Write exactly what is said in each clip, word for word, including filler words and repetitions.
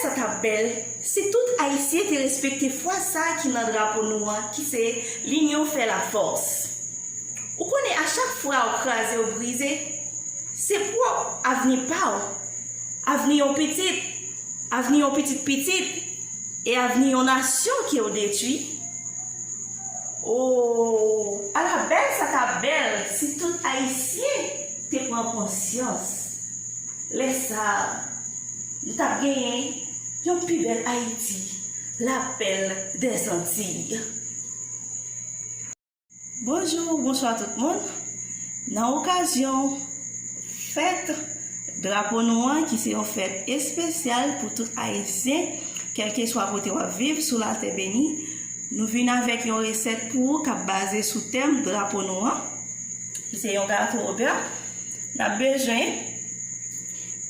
Sa t ap bèl si tout Ayisyen te respekte fraz sa a ki nan drapo nou an, ki se, L'union fait la force. Ou konnen, a chak fwa ou kraze, ou brize, se pwòp avni pa w, avni yon pitit, avni yon pitit pitit, e avni yon nasyon ke w detwi. O, ala bèl sa t ap bèl si tout Ayisyen te pran konsyans. Lè sa a, nou t ap genyen yon pi bèl Ayiti, la perle des Antilles. Bonjou, bonswa tout moun. Nan okazyon fèt drapo nou an, ki se yon fèt espesyal pou tout Ayisyen, kèlkeswa kote w ap viv sou latè beni, nou vin avèk yon resèt pou ou k ap baze sou tèm drapo nou an, ki se yon gato o bè. N ap bezwen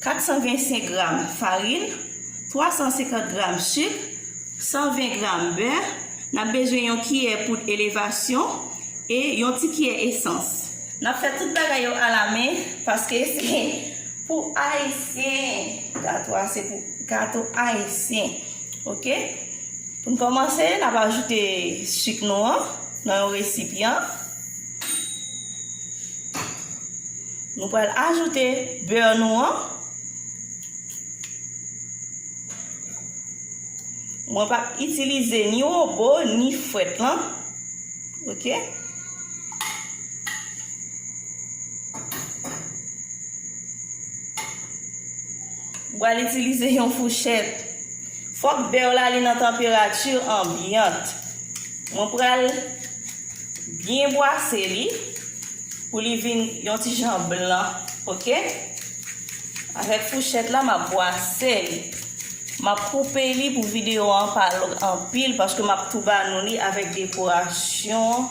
kat san vennsenk gram farin, twa san senkant gram sik, san ven gram bè, n ap bezwen yon kiyè poud elevasyon e yon ti kiyè esans. N ap fè tout bagay yo alamen paske se pou Ayisyen. Gato a se pou gato ayisyen. Oke? Pou n kòmanse, n ap ajoute sik nou an nan yon resipyan. Nou pral ajoute bè nou an. Mwen p ap itilize ni wobo, ni fwèt lan. Oke? Mwen pral itilize yon fouchèt. Fòk bè w la li nan tanperati anbyant. Mwen pral byen bwase li pou li vin yon ti jan blan, oke? Avèk fouchèt la, m ap bwase li. M ap koupe li pou videyo an pa long anpil, paske m ap tou ba nou li avèk dekorasyon.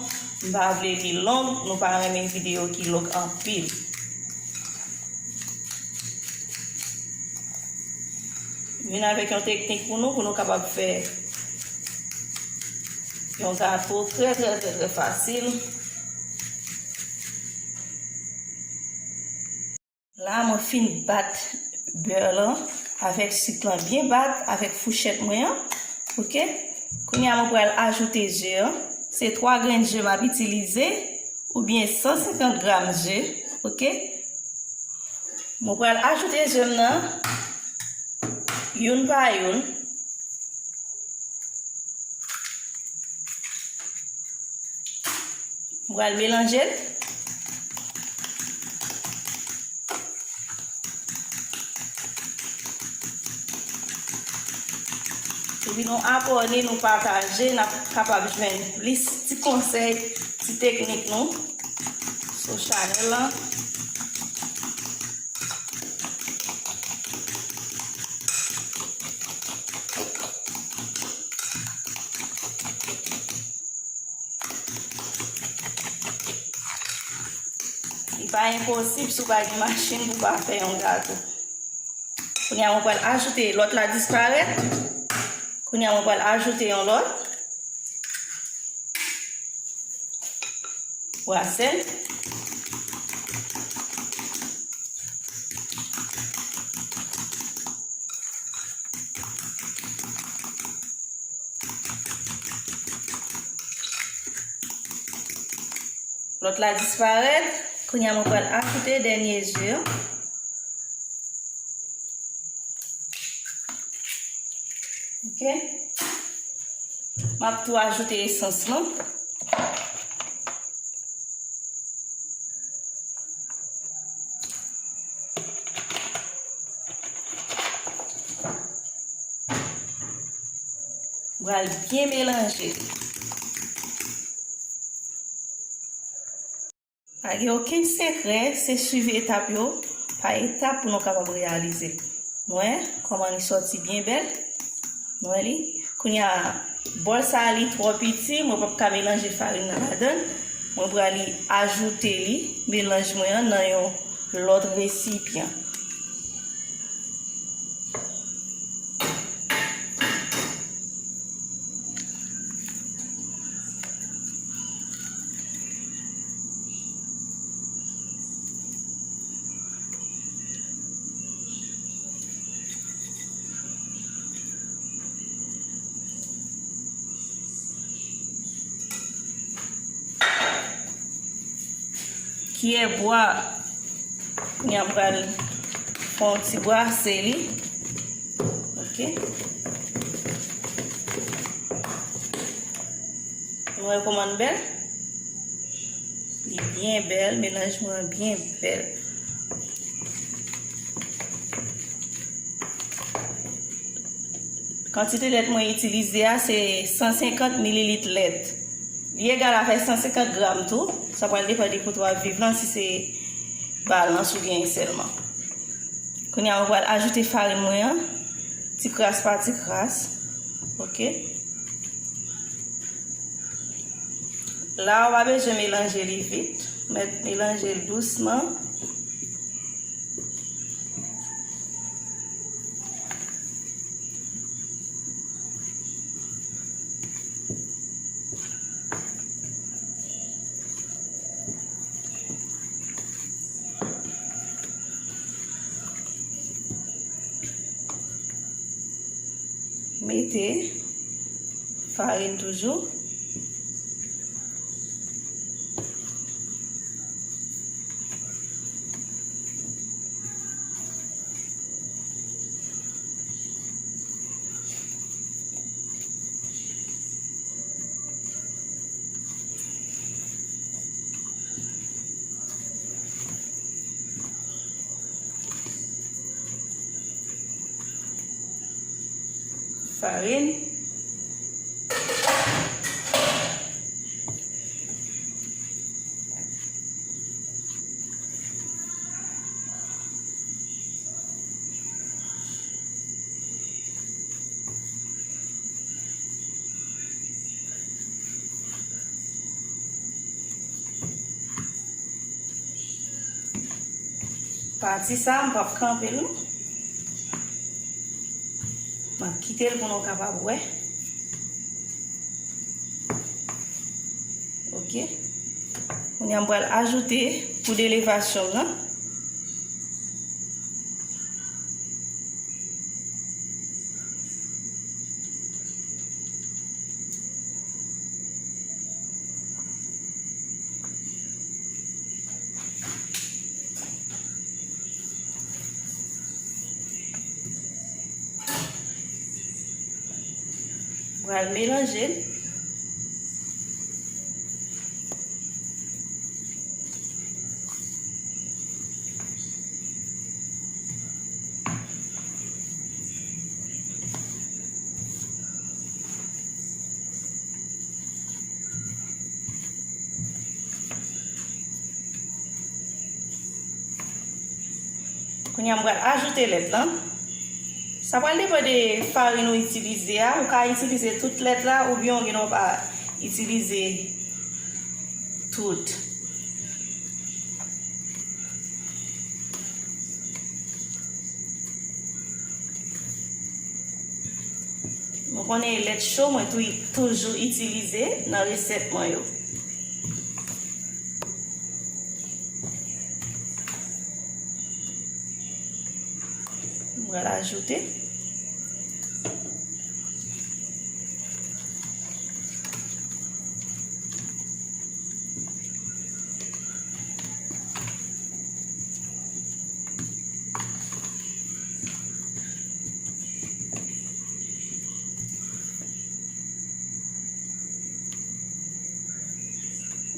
M pa vle li long, nou pa renmen videyo ki long anpil. Vin avèk yon teknik pou nou, pou nou kapab fè yon gato trè, trè, trè, trè fasil. La, mwen fin bat bè lan avèk sik lan, byen bat avèk fouchèt mwen an. Oke? Kounye a, mwen pral ajoute ze an. Se twa grenn ze m ap itilize, oubyen san senkant gram ze. Oke? Mwen pral ajoute ze m nan youn pa youn. Mwen pral melanje l. Epi nou abòne, nou pataje, n ap kapab jwenn plis ti konsèy, ti teknik nou sou chanèl lan. Li pa enposib si w pa gen machin pou w pa fè yon gato. Kounye a, mwen pral ajoute lòt la disparèt. Kounye a, mwen pral ajoute yon lòt. Bwase l. Lòt la disparèt. Kounye a, mwen pral ajoute dènye ze an. Oke. M ap tou ajoute esans lan. M pral byen melanje. Pa gen okenn sekrè, se swiv etap yo pa etap pou nou kapab reyalize. Nou wè kòman li sòti byen bèl? Nou wè li? Kounye a, bòl sa a li twò piti, mwen p ap ka melanje farin nan ladan l. Mwen pral li ajoute li, melanj mwen an, nan yon lòt resipyan. Pyè bwa. Kounye a m pral fè yon ti brase li. Ok. Nou wè kòman l bèl? Li byen bèl, melanj mwen byen bèl. Kantite lèt mwen itilize a, se san senkant mililit lèt. Li egal avèk san senkant gram tou. Sa pral depann de kote w ap viv lan, si se balans ou genyen sèlman. Kounye a, mwen pral ajoute farin mwen an, ti kras pa ti kras. Ok. La, ou pa bezwen melanje li vit. Mèt melanje l dousman. Mete farin toujou. Farin. Pati sa, m p ap kanpe l non. M ap kite l pou nou kapab wè. Ok. Kounye a, m pral ajoute poud elevasyon m nan. Pral melanje l. Kounye a, m pral ajoute lèt lan. Sa pral depann de farin ou itilize a. Ou ka itilize tout lèt la, oubyen ou gen dwa pa itilize tout. Nou konnen lèt cho mwen tou, toujou itilize nan resèt mwen yo. Mwen pral ajoute.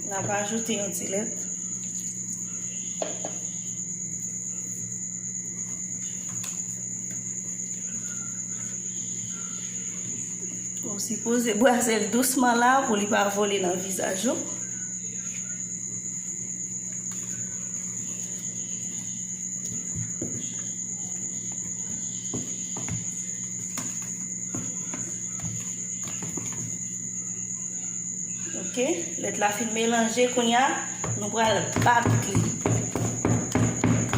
N ap ajoute yon ti lèt. Ou sipoze brase l dousman la pou li pa vole nan vizaj ou. Ok, lèt la fin melanje, kounye a, nou pral bat li.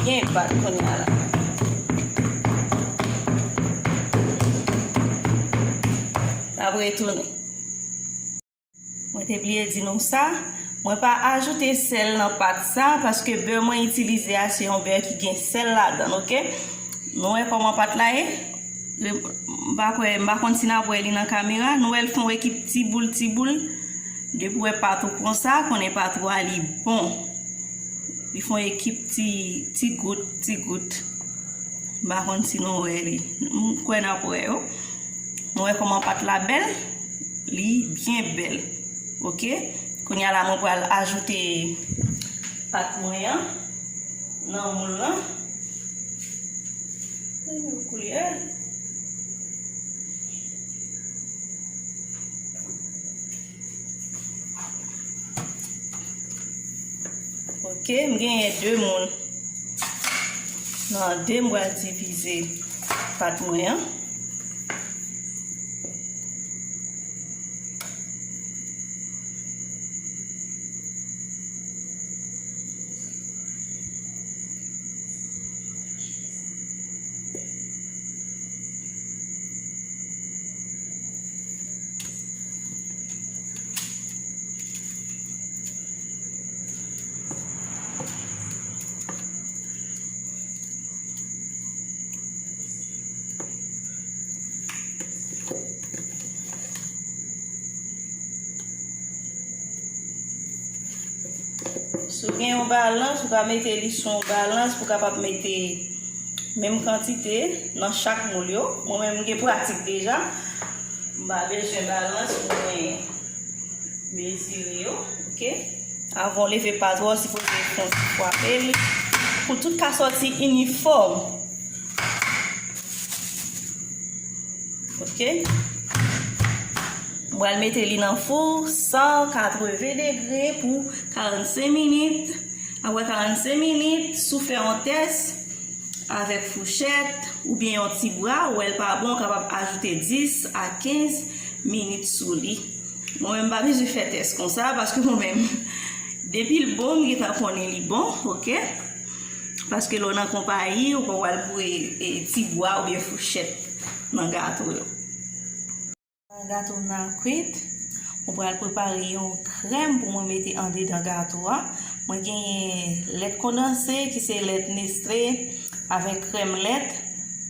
Byen bat kounye a la. N ap retounen. Mwen te bliye di nou sa. Mwen pa ajoute sèl nan pat sa, paske bè mwen itilize a, se yon bè ki gen sèl ladan l, ok? Nou wè kòman pat la ye? M pa kwè, m pa konn si n ap wè li nan kamera. Nou wè l fè yon ekip ti boul, ti boul. Depi w wè pat ou konsa, konnen pat ou a li bon. Li fè yon ekip ti, ti gout, ti gout. M pa konn si nou wè li. M kwè n ap wè yo. Nou wè kòman pat la bèl? Li byen bèl. Oke? Kounye a la, mwen pral ajoute pat mwen an nan moul lan. Koulye. Oke, m genyen de moun. Nan de, m pral divize pat mwen an. Si w gen yon balans, ou ka mete li sou yon balans pou w kapab mete menm kantite nan chak moul yo. Mwen menm, m gen pratik deja. M pa bezwen balans pou mwen mezire yo, oke? Avan w leve pat ou, ou sipoze fè yon ti fwape li pou tout ka sòti inifòm. Oke? M pral mete li nan fou san katreven degre pou karannsenk minit. Apre karannsenk minit, si w fè yon tès avèk fouchèt oubyen yon ti bra, ou wè l pa bon, ou kapab ajoute dis a kenz minit sou li. Mwen menm, m pa bezwen fè tès konsa, paske mwen menm, depi l bon, m gentan konnen li bon, oke? Paske lè w nan konpayi, ou pa pral boure, e, ti bwa oubyen fouchèt nan gato yo. Gato m nan kwit, mwen pral prepare yon krèm pou mwen mete andedan gato a. Mwen genyen lèt kondanse, ki se lèt Nestlé, avèk krèm lèt.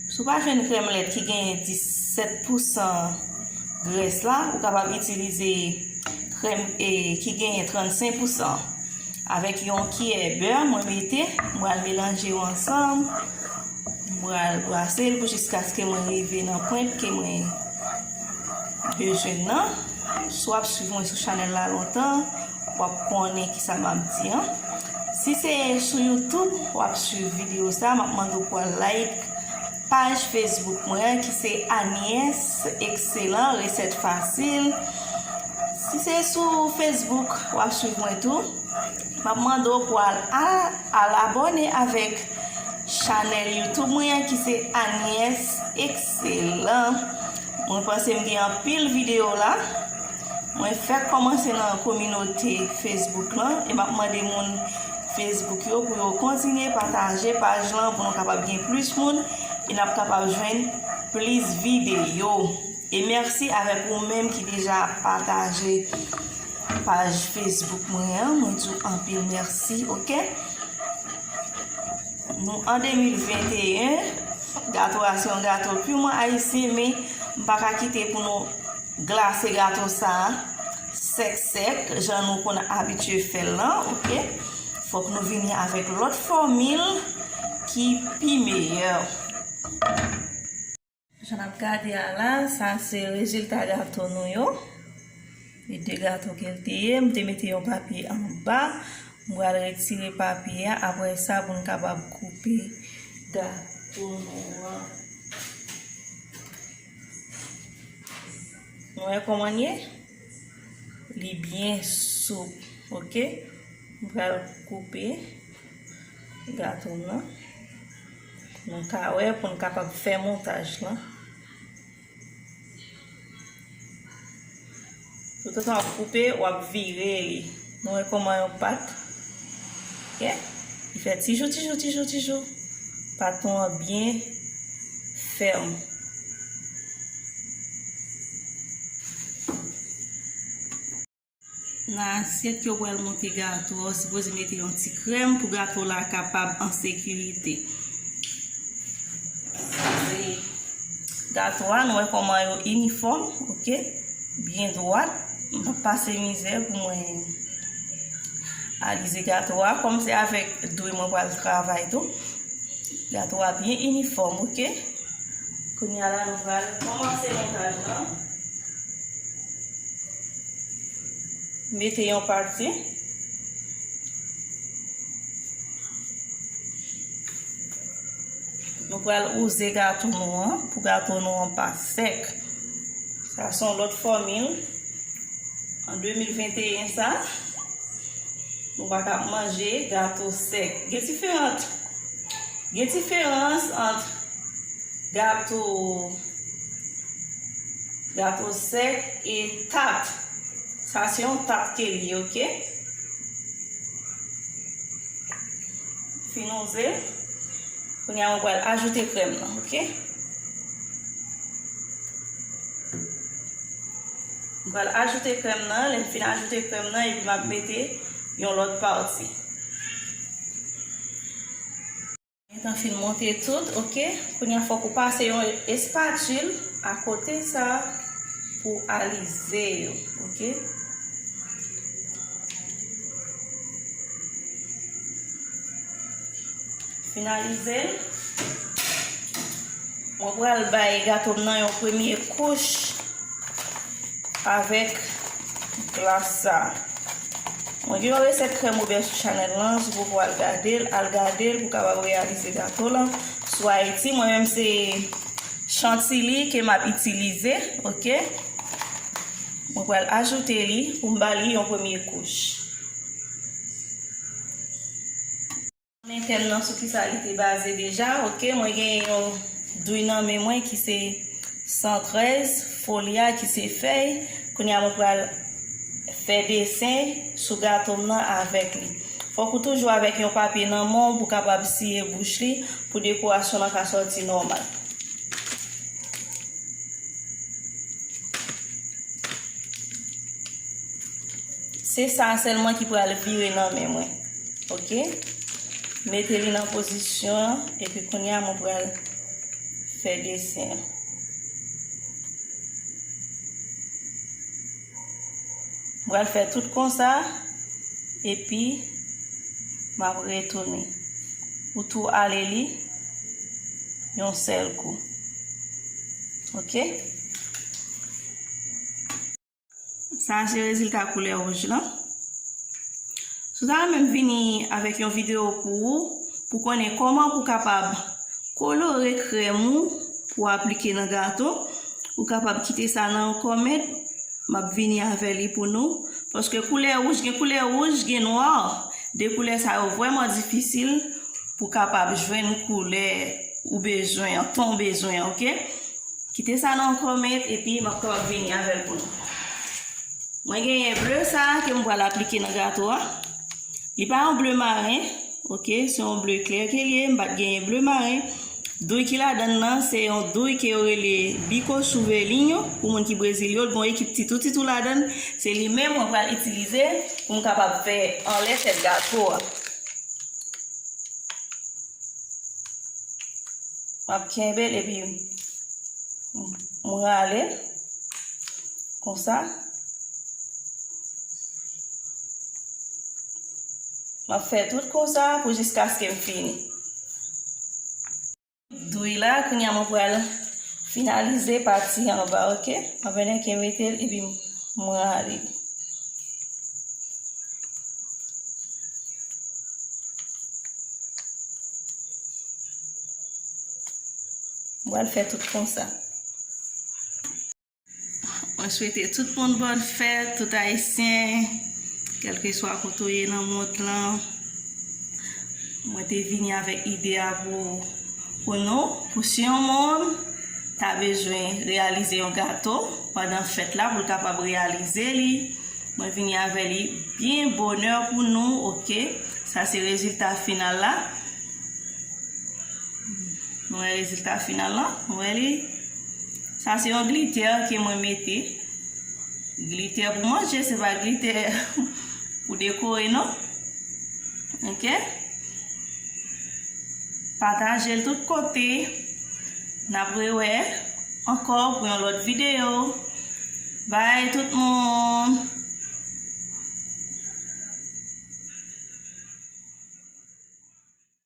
Si w pa jwenn krèm lèt ki genyen disèt pousan grès la, ou kapab itilize krèm, e, ki genyen trannsenk pousan. Avèk yon kiyè bè, mwen mete, mwen al melanje yo ansanm. Mwen al brase l pou jiskaske mwen rive nan pwent ke mwen bezwen nan. Si w ap swiv mwen sou chanèl la lontan, w ap konnen kisa m ap di an. Si se sou YouTube w ap swiv videyo sa, m ap mande w pou w al like paj Facebook mwen an ki se Anies Excellent Resèt Fasil. Si se sou Facebook w ap swiv mwen tou, m ap mande w pou w al, al, al abòne avèk chanèl YouTube mwen an ki se Anies Excellent. Mwen panse m gen anpil videyo la. Mwen fèk kòmanse nan kominote Facebook lan e m ap mande moun Facebook yo pou yo kontinye pataje paj lan pou nou kapab gen plis moun e n ap kapab jwenn plis videyo. E mèsi avèk ou menm ki deja pataje paj Facebook mwen an. Mwen di w anpil mèsi, oke? Nou an de mil venteyen, gato a se yon gato piman ayisyen, men m pa ka kite pou nou glase gato sa a sèk sèk, jan nou konn abitye fè l lan, oke? Fòk nou vini avèk lòt fòmil ki pi meyè. Jan n ap gade a la, sa se rezilta gato nou yo. E de gato ke l te ye, m te mete yon papye anba. M pral retire papye a, apre sa pou n kapab koupe gato nou an. Nou wè kòman l ye? Li byen soup, oke? M pral koupe gato m nan. Nou ka wè pou n kapab fè montaj lan. Toutotan w ap koupe, w ap vire li. Nou wè kòman yon pat. Oke? Li fè tijou, tijou, tijou, tijou. Pat nou an byen fèm. Nan asyèt ke w pral monte gato a, w sipoze mete yon ti krèm pou gato la kapab an sekirite. Gato a, nou wè kòman yo inifòm, oke? Byen dwat. M p ap pase mizè pou mwen Alize gato a, kòm se avèk dri mwen pral travay tou. Gato a byen inifòm, oke? Kounye a la, nou pral kòmanse montaj lan. Mete yon pati. Nou pral wouze gato nou an pou gato nou an pa sèk. Sa se yon lòt fòmil. An de mil venteyen sa, nou pa ka manje gato sèk. Gen diferan, gen diferans ant gato, gato sèk e tat. Sa se yon tat ke li ye, oke? Fin wouze. Kounye a, mwen pral ajoute krèm nan, oke? Mwen pral ajoute krèm nan. Lè m fin ajoute krèm nan, epi m ap mete yon lòt pati. Gentan fin monte tout, oke? Kounye a, fòk ou pase yon espatil akote sa pou alize yo, oke? Fin alize l. Mwen pral bay gato m nan yon premye kouch avèk glas sa. Mwen gen yon resèt krèm oubyen sou chanèl lan, si w poko al gade l, al gade l pou w kapab reyalize gato lan. Sou Ayiti, mwen menm se chantilly ke m ap itilize, oke? Mwen pral ajoute li pou m ba li yon premye kouch. Konnen tèm nan sou kisa li te baze deja, oke? Mwen gen yon dri nan men mwen ki se san trèz, folia ki se fèy. Kounye a mwen pral fè desen sou gato m nan avèk li. Fòk ou toujou avèk yon papye nan men w pou w kapab siye bouch li, pou dekorasyon lan ka sòti nòmal. Se sa sèlman ki pral vire nan men mwen. Oke? Mete li nan pozisyon an, epi kounye a mwen pral fè desen an. Mwen pral fè tout konsa, epi m ap retounen. Ou tou ale li yon sèl kou. Oke? Sa se rezilta koulè wouj lan. Si w ta renmen m vini avèk yon videyo pou ou, pou konnen kòman pou w kapab kolore krèm ou pou w aplike nan gato, ou kapab kite sa nan yon kòmant, m ap vini avè li pou nou. Paske koulè wouj, gen koulè wouj, gen nwa. De koulè sa yo vrèman difisil pou w kapab jwenn koulè ou bezwen an, ton w bezwen an, oke? Kite sa nan yon kòmant epi m ap kapab vini avè l pou nou. Mwen genyen ble sa ke m pral aplike nan gato a. Li pa yon ble maren, oke, se yon ble klè ke li ye, m pa t genyen ble maren. Dri ki ladan l nan, se yon dri ke yo rele Bico Chuveirinho, pou moun ki Brezil yo, l gen yon ekip titou titou ladan l. Se li menm mwen pral itilize pou m kapab fè anlè tèt gato a. M ap kenbe l epi m rale l konsa. M ap fè tout konsa pou jiskaske m fini. Dri la, kounye a mwen pral finalize pati anba, oke? Anben, ke mete l epi m rale l. Mwen pral fè tout konsa. Mwen swete tout moun bòn fèt, tout Ayisyen, kèlkeswa kote w ye nan mond lan. Mwen te vini avèk ide a pou, pou nou, pou si yon moun ta bezwen reyalize yon gato pandan fèt la, pou l kapab reyalize li, mwen vini avè li byen bonè pou nou, oke? Sa se rezilta final la. Nou wè rezilta final lan? Nou wè li? Sa se yon glitè ke mwen mete. Glitè pou manje, se pa glitè pou dekore, non. Oke? Pataje l tout kote. N ap rewè ankò pou yon lòt videyo. Bay tout moun!